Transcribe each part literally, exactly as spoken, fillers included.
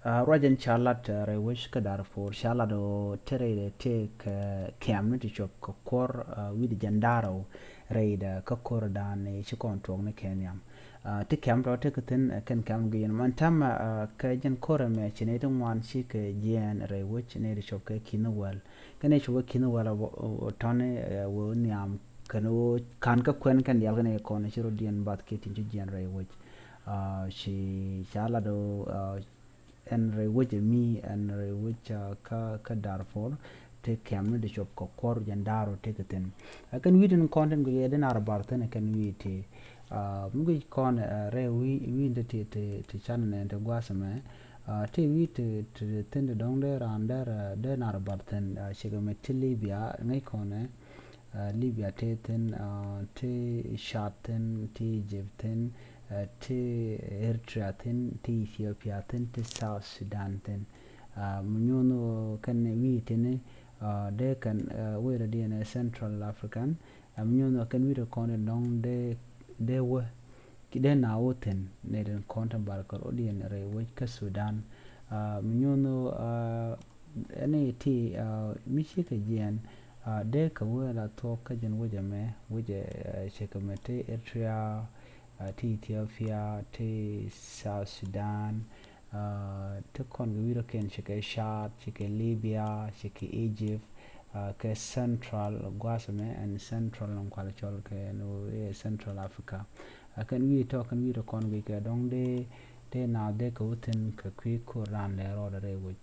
Ruac ɛn ca lat rɛy wec kä Darfur, ca lat ɣöö te rɛydɛ tëë kɛ kɛm ni ti cop kɛ kuɔr wi̱cdɛ jiɛn da̱ŋ rɛw rɛydɛ kä ko̱r dan i̱ ci kɔn tuɔɔk ni kɛ nhiam. Ti kɛm tɔ tekɛ thi̱n kɛn kɛm gin man täämɛ kɛ jɛn ko̱r ɛmɛ ci nɛy ti ŋuan cikɛ jiɛɛn rɛy wec, nɛy ti cop kɛ ki̱n wäl. Kɛn nɛy cop kɛ ki̱n wäl tɔ̱ni wee nhiam kɛn ɣöö ka̱n kä kuɛn kɛn diaal kɛn nɛy kɔn ci rɔ̱diɛn bath kiɛ tin ci jiɛɛn rɛy wec. Ci ca lat ɣöö ɛn rɛy wec ɛmi, ɛn rɛy wec kä, kä Darfur, te kɛm ni di cop kɛ kuɔr jɛn da̱ŋ rɛw tekɛ thi̱n. Ɛ kɛn wi̱i̱ tin kɔn tin guic ɛ den ar bar thi̱n ɛ kɛn wi̱i̱ ti. Mi guic kɔn rɛy wi̱i̱, wi̱i̱ ti, ti, ti can nɛ ti gua̱a̱th ɛmɛ. Ti wi̱i̱ ti, ti thi̱n ti dɔ̱ŋ dee raan dee, dee nar bar thi̱n, cikɛ mɛ ti Libya ŋäc kɔn ɛ. Libya te thi̱n, ti Chad thi̱n, ti Egypt thi̱n, ti Eritrea thi̱n, ti Ethiopia thi̱n, ti South Sudan thi̱n. Mi nyuɔ̱n kɛn wi̱i̱ tini dee kɛn wëë rɔ diɛn Central African. Mi nyuɔ̱n kɛn wi̱i̱ rɔ kɔn dɔ̱ŋ dee, dee wä ki dee na wä thi̱n ni den kɔn te bar kɛ rɔ diɛn rɛy wec kä Sudan. Mi nyuɔ̱n ɛn i̱ ti mi cikɛ jiɛn dee kɛ wee la thuɔ̱k kä jɛn wec ɛmɛ, wec ɛ cikɛ mɛ ti Eritrea, ti Ethiopia, ti South Sudan, ti kɔn kɛ wi̱i̱ rɔ kɛn cikɛ Chad, cikɛ Libya, cikɛ Egypt, kɛ Central gua̱a̱th ɛmɛ ɛn Central nɔŋ kual cɔl kɛ ni wee Central Africa. Kɛn wi̱i̱ tɔ kɛn wi̱i̱ rɔ kɔn guic kɛ dɔ̱ŋ dee, dee na dee kɛ wä thi̱n kɛ kui̱ ko̱r raan lɛ rɔɔdɛ rɛy wec.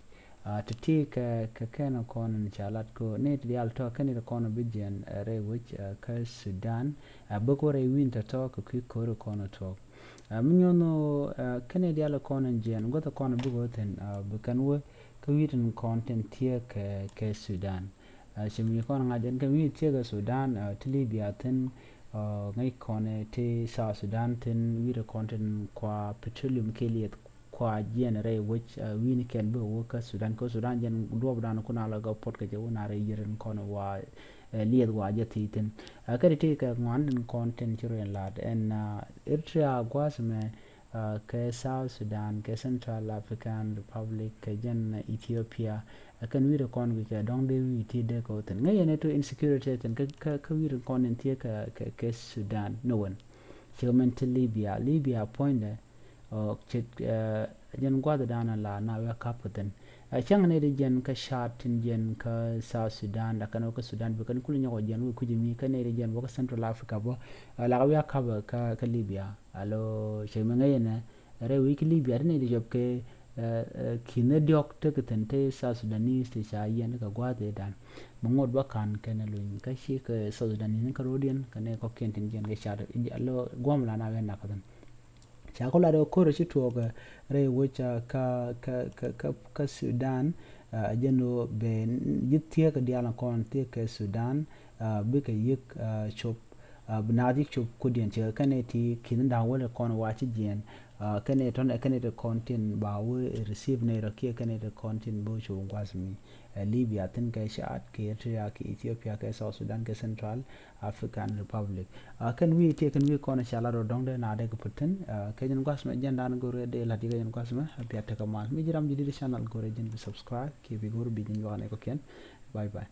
Ti ti kɛ, kɛ kɛn kɔn in ca lat ko ni ti diaal tɔ kɛn it kɔn bi jiɛn rɛy wec kä Sudan. Bä ko rɛy wi̱i̱n tɔ̱tɔ̱ kɛ kui̱ ko̱r kɔn tuɔk. Mi nyuɔ̱n kɛn it diaal kɔn in jiɛn guäth kɔn bi ko thi̱n bi kɛn wä kä wi̱i̱ tin kɔn tin thiee kɛ, kɛ Sudan. Ci mi kɔn ŋa̱c ɛn kɛ wi̱i̱ thiee kɛ Sudan ti Libya thi̱n. Ŋäc kɔn ti South Sudan thi̱n wi̱i̱ ti kɔn tin kua petroleum kɛ lieth kua jiɛn rɛy wec wi̱i̱ni kɛn bi wä kä Sudan. Kä Sudan jɛn duɔp dan kun a la gä pot kɛ jɛ wä na rɛy yir in kɔn wa lieth wa jɛ thi̱i̱ thi̱n. Kä ti ti kɛ ŋuan in kɔn tin ci ruɛn lat ɛn Eritrea gua̱a̱th mɛ kɛ South Sudan, kɛ Central African Republic, kɛ jɛn Ethiopia. Kɛn wi̱i̱ ti kɔn guic kɛ dɔ̱ŋ dee wi̱i̱ ti dee kɛ wä thi̱n. Ŋäc ɛn ɛ to insecurity thi̱n kä, kä, kä wi̱i̱ ti kɔn in thiee kɛ, kɛ, kɛ Sudan ni wen. Cikɛ mɛn ti Libya, Libia puɔ̱nydɛ. Ɔ, cik, ɛ, jɛn gua̱th dan la na wia kap kɛ thi̱n. Ɛ, cäŋ ni di jɛn kä Chad tin jɛn kä South Sudan, la kɛn wä kä Sudan, bi kɛn kul nyɔk wä jɛn wä kuc mi, kɛn ni di jɛn wä kä Central Africa bä, ɛ, la wia kap kä, kä Libya. Alo, cikɛ mɛ ŋäc ɛnɛ, rɛy wi̱i̱ kä Libya, ti ni di jɔp kɛ, ɛ, ɛ, ki̱n ni diɔk tekɛ thi̱n ti South Sudanese ti ca yɛn kɛ gua̱th dan. Mɛ ŋot bä ka̱n kɛn luny, kä cikɛ South Sudanese ni kä ro̱diɛn, kɛn ni kɔkiɛn tin jɛn kɛ Chad, alo, guam la na wia nak kɛ thi̱n. Ca ku lat ɛ ko̱r ci tuɔɔk rɛy wec kä, kä, kä, kä, kä Sudan. Ɛ jɛn ɣöö bɛ ji̱ thieekä diaal kɔn thieekä Sudan bikɛ yi̱k cop. Bi naath yi̱k cop kudiɛn cikɛ kɛn ɛ ti ki̱n da̱ŋ wäl kɔn wa ci jiɛn. Kɛn ɛ tɔ̱n ɛ kɛn ɛ ti kɔn tin ba wä receive nɛy rɔ kiɛ kɛn ɛ ti kɔn tin bä cop gua̱th mi. Ɛ Libya thi̱n kɛ Chad kɛ Eritrea kɛ Ethiopia kɛ South Sudan kɛ Central African Republic. Kɛn wi̱i̱ ti kɛn wi̱i̱ kɔn ca lat rɔ dɔ̱ŋ dee na dee kɛ put thi̱n. Kɛ jɛn gua̱th mɛ jɛn dan go̱rɛ dee lat yɛ kɛ jɛn gua̱th mɛ a bia tekɛ mal. Mi ji̱ ram ji̱ di̱t channel go̱rɛ jɛn bi subscribe kiɛ bi go̱rɛ bi jɛn yuakɛ nɛ kɔkiɛn. Bye bye.